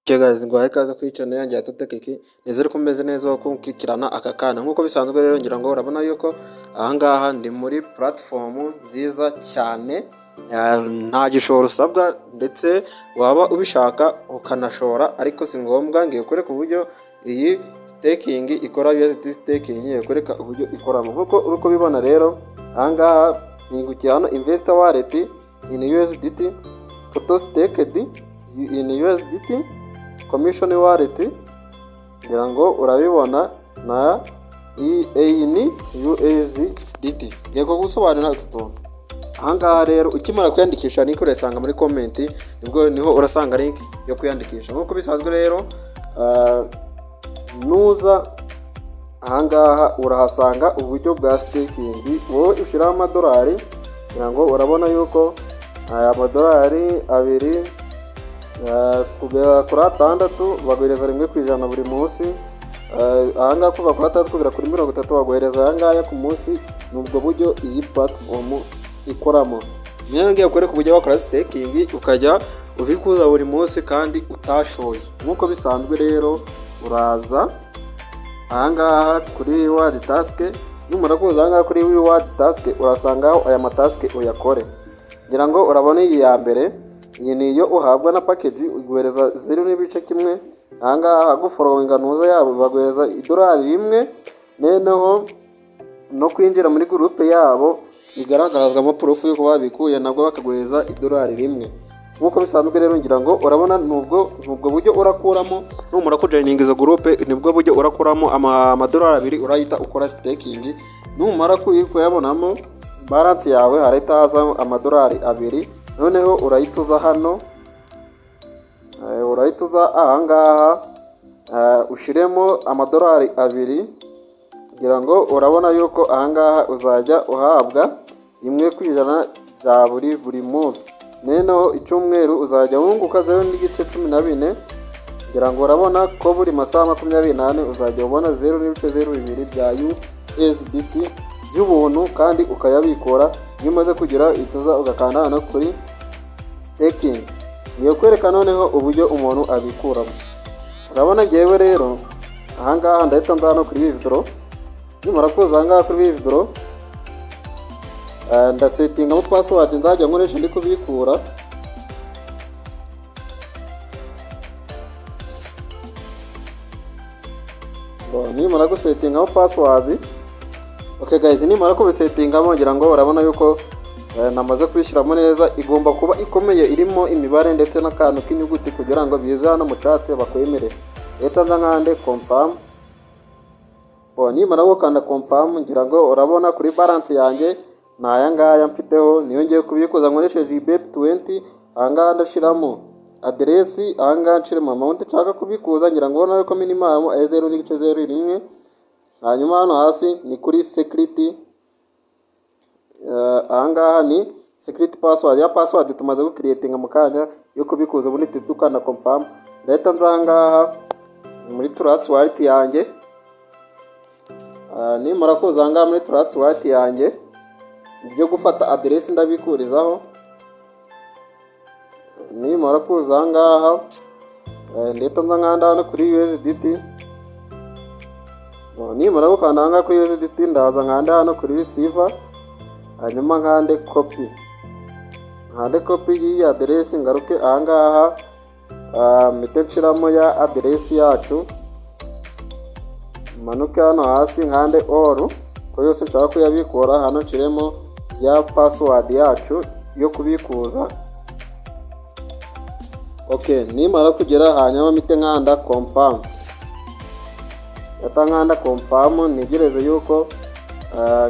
Okay guys, nguhaye ikaze kuri channel yanjye ya Totekiki. Nizere ko umeze neza wo gukurikirana aka kana. Nk'uko bisanzwe rero, ngira ngo urabona yuko ahangaha ndi muri platform nziza cyane. Nta gishoro usabwa, ndetse waba ubishaka ukanashora, ariko si ngombwa. Ngiye kwereka uburyo iyi staking ikora, USDT staking, ngiye kwereka uburyo ikoramo. Nk'uko uri kubibona rero ahangaha, ningukiye hano investor wallet in USDT, total staked in USDT, commission wallet, ngira ngo urabibona, na EAN USDT. Ngiye kugusobanurira utu tuntu ahangaha rero. Ukimara kwiyandikisha, link urayisanga muri comment, nibwo niho urasanga link yo kwiyandikisha. Nk'uko bisanzwe rero, nuza ahangaha urahasanga uburyo bwa staking. Wowe ushyiraho amadolari, kugira ngo urabona yuko aya madolari 2 kugera kuri 6 baguhereza 1% buri munsi. Ahangaha kuva kuri 6 kugera kuri 30 baguhereza aya ngaya ku munsi. Ni ubwo buryo iyi platform ikoramo. Niyo ngiye kwereka uburyo wakora staking, ukajya ubikuza buri munsi kandi utashoye. Nk'uko bisanzwe rero, uraza ahangaha kuri reward task. Numara kuza ahangaha kuri reward task, urasangaho aya matask, uyakore. Ngira ngo urabona iyi ya mbere, iyi ni iyo uhabwa na package, iguhereza 0.1. Ahangaha gufollowinga ntuza yabo baguhereza idolari 1, noneho no kwinjira muri group yabo igaragarazwamo proof y'uko babikuye, nabwo bakaguhereza idolari 1. Nk'uko bisanzwe rero, ngira ngo urabona nubwo buryo urakuramo. Numara kujoininga izo group, nibwo buryo urakuramo amadolari 2, urahita ukora staking. Numara kuyabonamo, balance yawe harahita haza amadolari 2. Noneho urahita uza hano, urahita uza ahangaha, ushiremo amadolari 2. Kugira ngo urabona yuko ahangaha uzajya uhabwa 1% bya buri munsi. Noneho icyumweru uzajya wunguka 0.14. Kugira ngo urabona ko buri masaha 24 uzajya ubona 0.02 bya USDT by'ubuntu, kandi ukayabikura. Iyo umaze kugira, uhita uza ugakanda hano kuri staking. Ngiye kwereka noneho uburyo umuntu abikuramo. Urabona ngewe rero ahangaha ndahita nza hano kuri withdraw. Nimara kuza ahangaha kuri withdraw, ndasettingamo password nzajya nkoresha ndi kubikura. Nimara gusettingamo password, okay guys, nimara kubisettingamo, ngira ngo urabona yuko namaze kubishyiramo neza. Igomba kuba ikomeye, irimo imibare ndetse n'akantu k'inyuguti, kugira ngo bize hano mu cyatsi bakwemere. Leta nza nkande confirm. Bo nimara gukanda confirm, ngira ngo urabona kuri balance yanjye ni aya ngaya mfiteho, niyo ngiye kubikuza nkoresheje BEP20. Ahangaha ndashyiramo aderesi, ahangaha nshiremo amount nshaka kubikuza. Ngira ngo ubona yuko minimum ari 0.01. Hanyuma hano hasi ni kuri security, ahangaha ni security password, ya password tumaze gucreatinga mu kanya yo kubikuza. Ubundi dukanda confirm. Ndahita nza ahangaha muri Trust Wallet yanjye. Nimara kuza ahangaha muri Trust Wallet yanjye, ibyo gufata aderesi ndabikurizaho. Nimara kuza ahangaha, ndahita nza nkanda hano kuri USDT. Nimara gukanda ahangaha kuri USDT, ndaza nkanda hano kuri receiver, hanyuma nkande copy, nkande copy y'iyi aderesi, ngaruke ahangaha, mpite nshiramo ya aderesi yacu, manuke hano hasi nkande all, ko yose nshaka kuyabikura. Hano nshiremo ya password yacu yo kubikuza. Ok, nimara kugera, hanyuma mpite nkanda confirm. Yata nkanda confirm, ntegereze yuko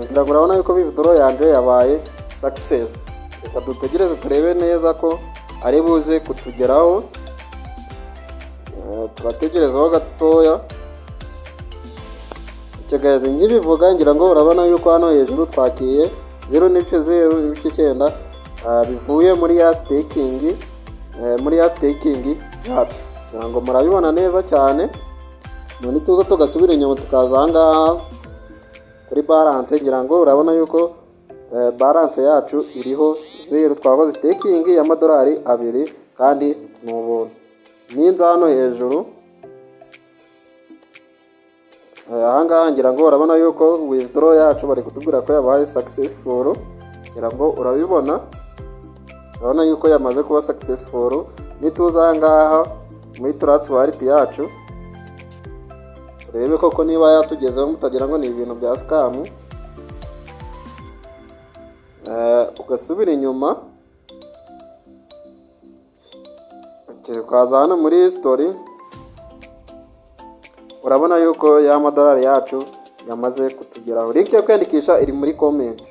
ngira ngo urabona yuko withdraw yanje yabaye success. Reka dutegereze turebe neza ko ari buze kutugeraho. Turategerezaho gatoya. Ikigaragaza nkibivuga, ngira ngo urabona yuko hano hejuru twakiriye 0.09 bivuye muri ya staking yacu. Ngira ngo murabibona neza cyane. None tuza tugasubira inyuma, tukaza aha ngaha kuri balance, ngira ngo urabona yuko balance yacu iriho 0. Twakoze staking y'amadolari 2 kandi ni ubuntu. Ninza hano hejuru ahangaha, ngira ngo urabona yuko withdraw yacu bari kutubwira ko yabaye successful. Ngira ngo urabibona, urabona yuko yamaze kuba successful. Nituza ahangaha muri Trust Wallet yacu, turebe koko niba yatugezeho, mutagira ngo ni ibintu bya scam. Ugasubira inyuma, ukaza hano muri history, urabona yuko ya madolari yacu yamaze kutugeraho. Link yo kwiyandikisha iri muri comment.